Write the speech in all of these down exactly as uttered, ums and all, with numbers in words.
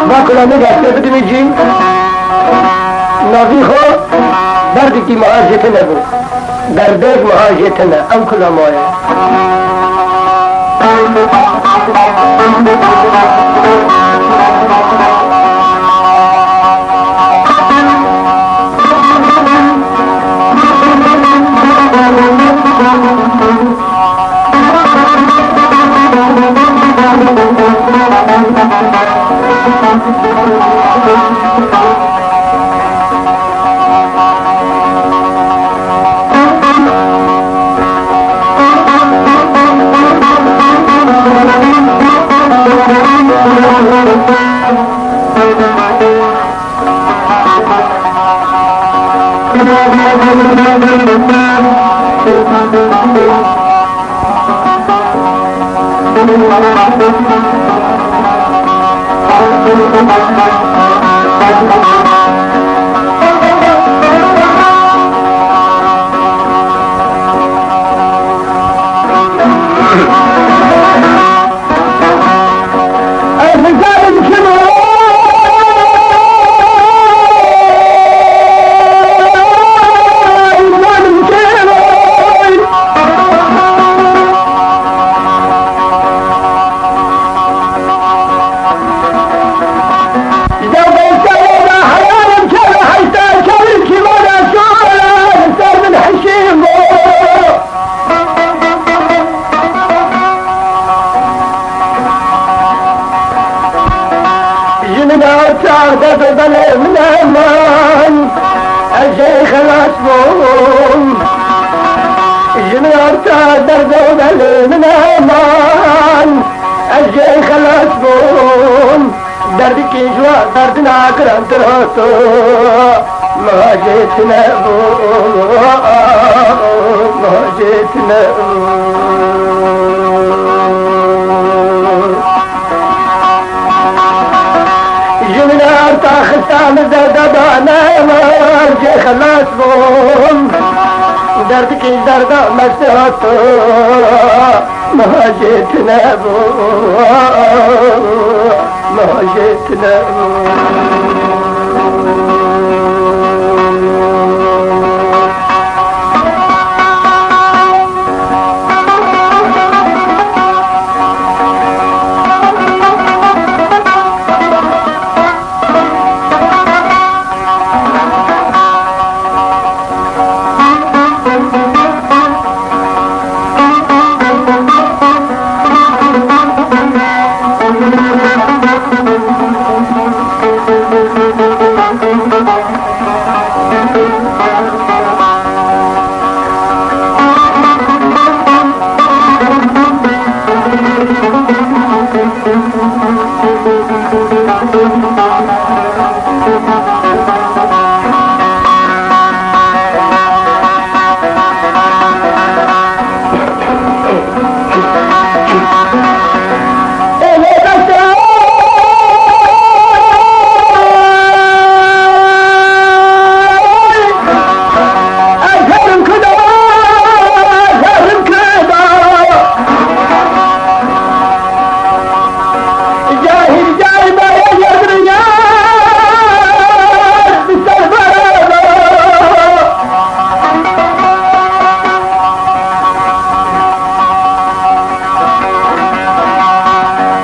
Va kulamê destê bidimî cî, navî xwe derdikî meha jê tune bû. Derdek meha jê tune, ew kulama ye. Ji min arta derdê belê min eman, ez jê xelas bûm. Ji min arta derdê belê min eman, ez jê xelas bûm. Derdikî ji wan derdina girantir hato, meha jê tune bû, meha jê tune bû. Ji min arta xista min derda dane, ez jê xelas bûm. Derdikî ji derda mestê hato, meha jê tune bû, meha jê tune bû.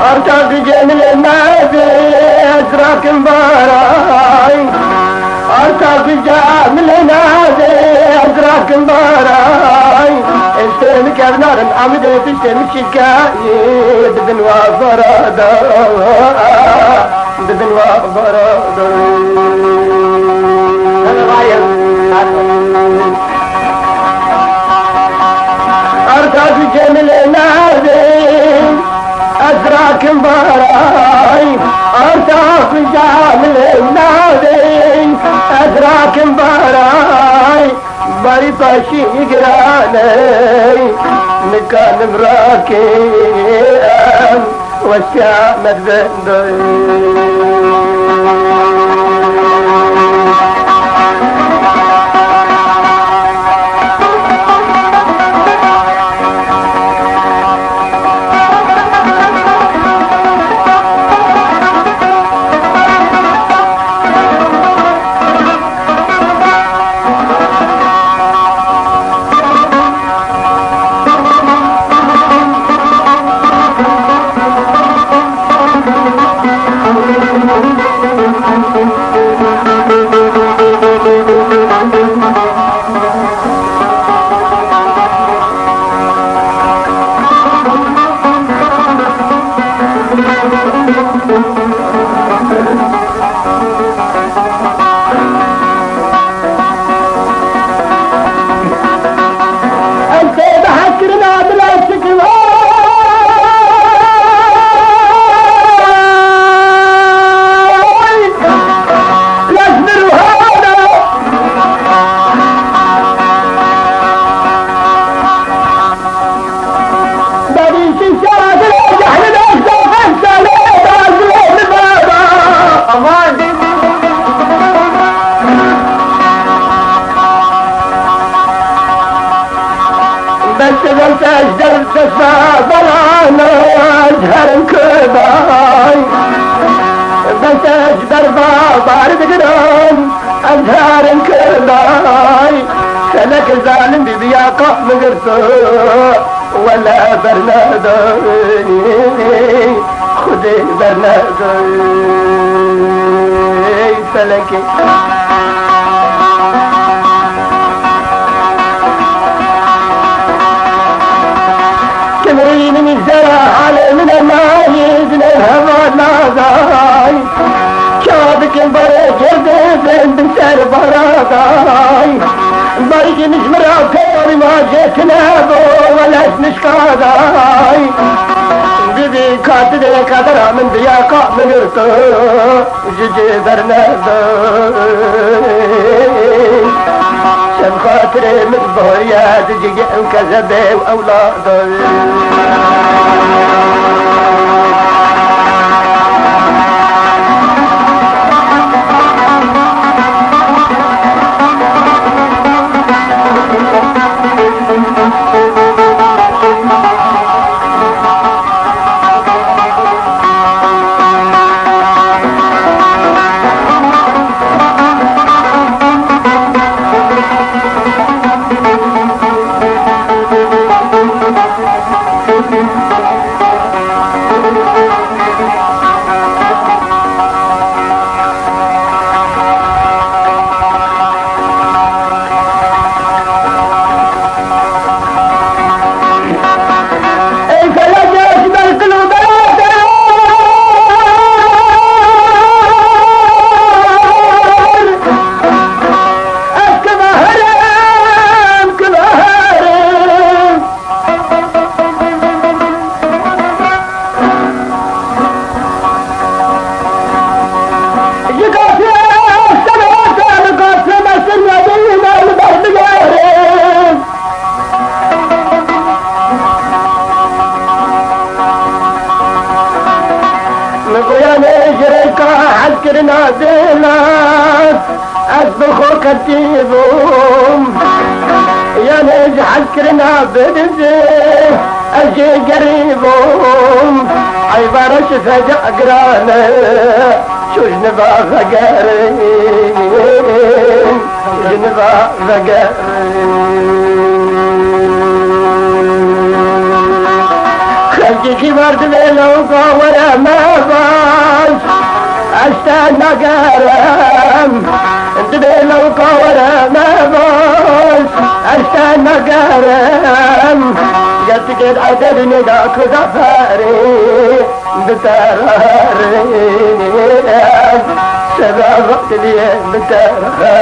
Arta bi cemilê me be, ez rakim baray. Arta bi cemilê me be, ez rakim baray. Eştê min kevnarin, amidê piştê min şikayê, dibin wa barada. Dibin wa barada. Arta bi cemilê navê, ez rakim baray. Arta bi cemilê navê, ez rakim baray. Barî paşî giranê, nikanim rakêm, westiya me dibe. Desta belana ez herim kudayî. Dest ez berva bar digiran, ez herim kudayî. Felek zalim bî, biya qaf min girto, wele bernedayî. Xwedê bernedayî. Felekê. Kimrî min î zera halê min e mayî, dilê heval nadayî. Ka dikin barê gerdê bin, bin ser baradayî. Barîkî min ji min re pêrî ma jê tune bo, wele ez nişkadayî. Bibî ka tu dê kadera min diya ka min girto. Ji cê bernedayî. Şev xatirê min bihoriya di cigê ew kezebê û ewladayî. Min goyanê ji rêka hezkirina dila, ez bi xwe qetî bûm. Yanê ji hezkirina bidizê, ez jê gerî bûm. Eyvara ji feca giran e, çû ji niva vegerin. Ji niva vegerin. Xelkî kî ber divê lewka were me bas, ez te nagerim. Divê lewka were me bas, ez te nagerim. Ger tu gêr edebî nêda ku zaferî. Biterere, seba vaqtiliye biterere.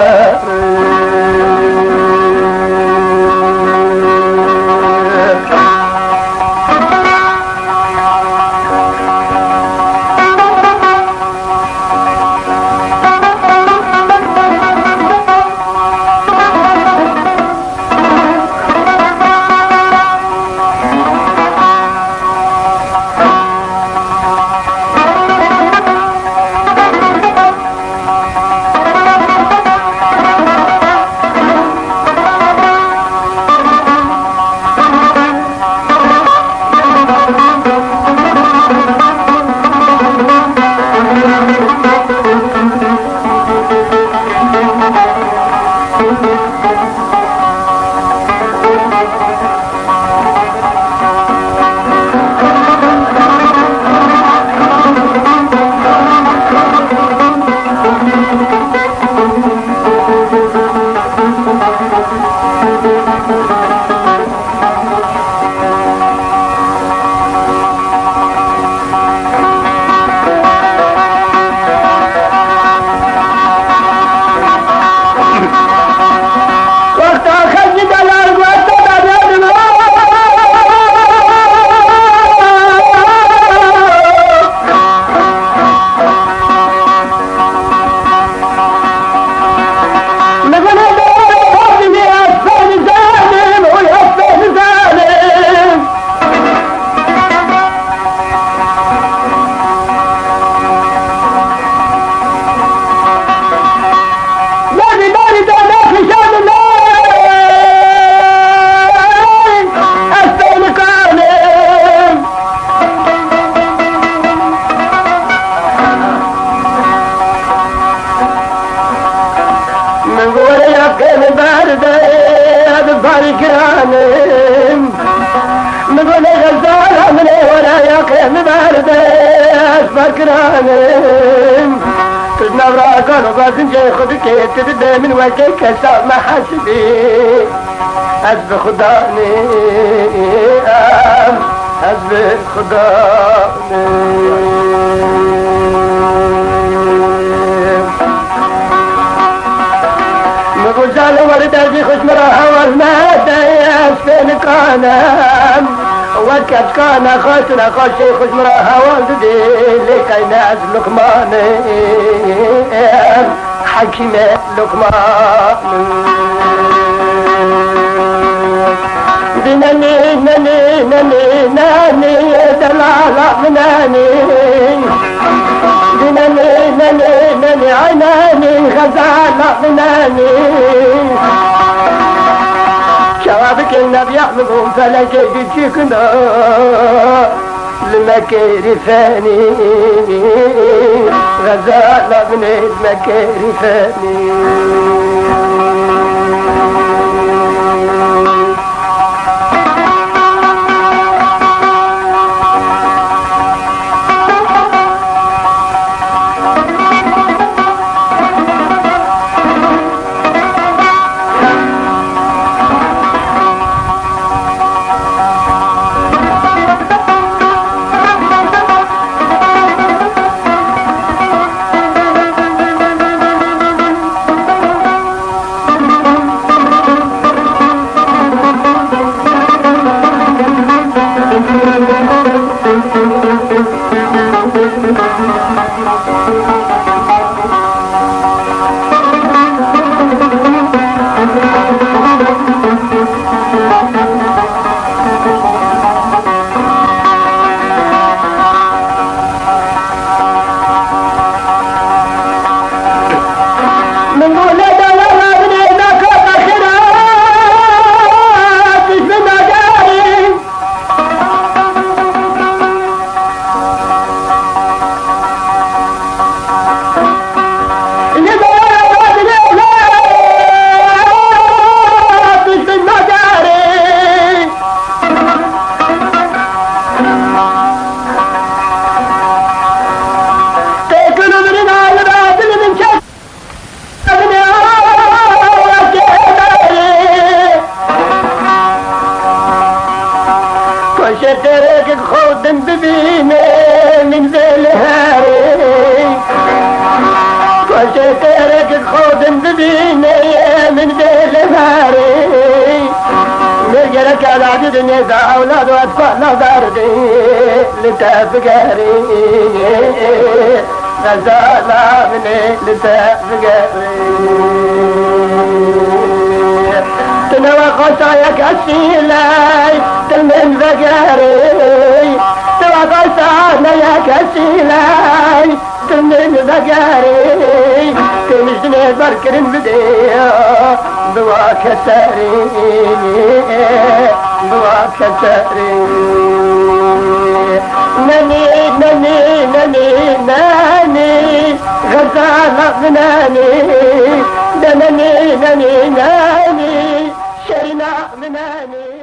Berde ez barkiran im. Min got, "Lê xezala min ê, were yaqê min berde ez barkiran im." Tu ji nav re agalo bazincê xwe dikê, tu dide min wekê kesa mehesibî. Ez bi Xuda nêm, ez bi Xuda nêm. Min got, "Zalo were derdî xwe ji min re heval nede, ez fê nikanim." Wek kezka nexweş û nexweşê xwe ji min re heval didê, lê qey ne ez Luqman im. Hekîmê Luqman. Di nenî, nenî, nenî, nenî, delala min nenî. Di nenî, nenî, nenî, ay nenî, xezala min nenî. Çawa bikin nebiya min bû felekê diçikino. Li me kêrî fenî, xezala min ê li me kêrî fenî. Min got, "Lê dala rabinê, naka xira, dijmin nadarî." Koşe terek xwe din bibîne min vê li herê. Koşe terek xwe din bibîne min vê li herê. Min gerek evladî dinyê de ewlad û etfal naverdî li te bigerî. Xezala min ê li te bigerî. Tu ne weqasa yek esîley, tu min vegerî. Tu weqasa ne yek esîley, tu min vegerî. Tu min ji dinê berkirin bidê, bi wa keserî, bi wa keserî. Nenî, nenî, nenî, nenî, xezala min nenî, de nenî, nenî, nenî, şerîna min nenî.